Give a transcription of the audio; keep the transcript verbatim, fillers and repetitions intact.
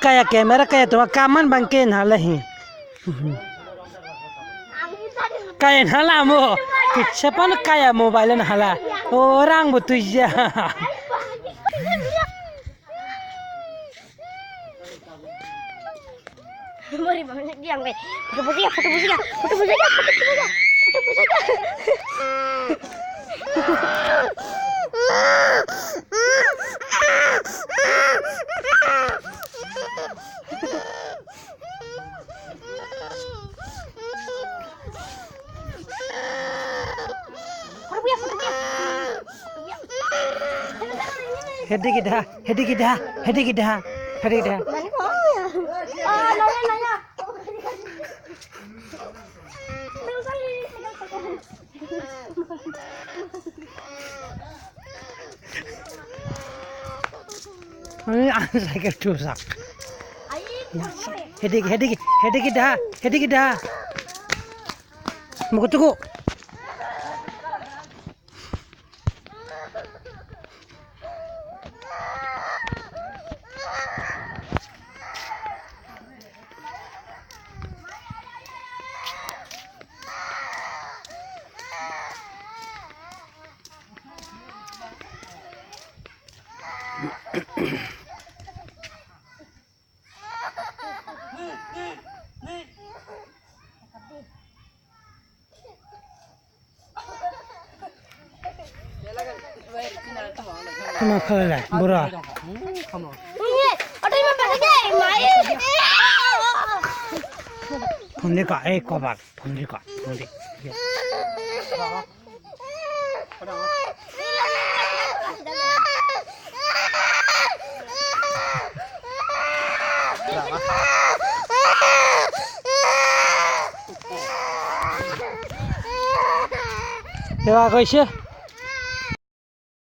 Kaya camera kaya tuma kaman bangke nalahi. Kaya nala mo. Kichapano kaya mobile nala. Orang butuh ya. Mari bang diang be. Foto foto ya, foto foto ya, foto foto ya, foto foto ya, foto foto ya. Hedi kita, hedi kita, hedi kita, hedi kita. Ani ang cycle tusak. Hedi, hedi, hedi kita, hedi kita. Mukutuku. Khama khalai bura. Phone de ka, eh, kobar. Phone de ka, phone de. Ewa kaisa.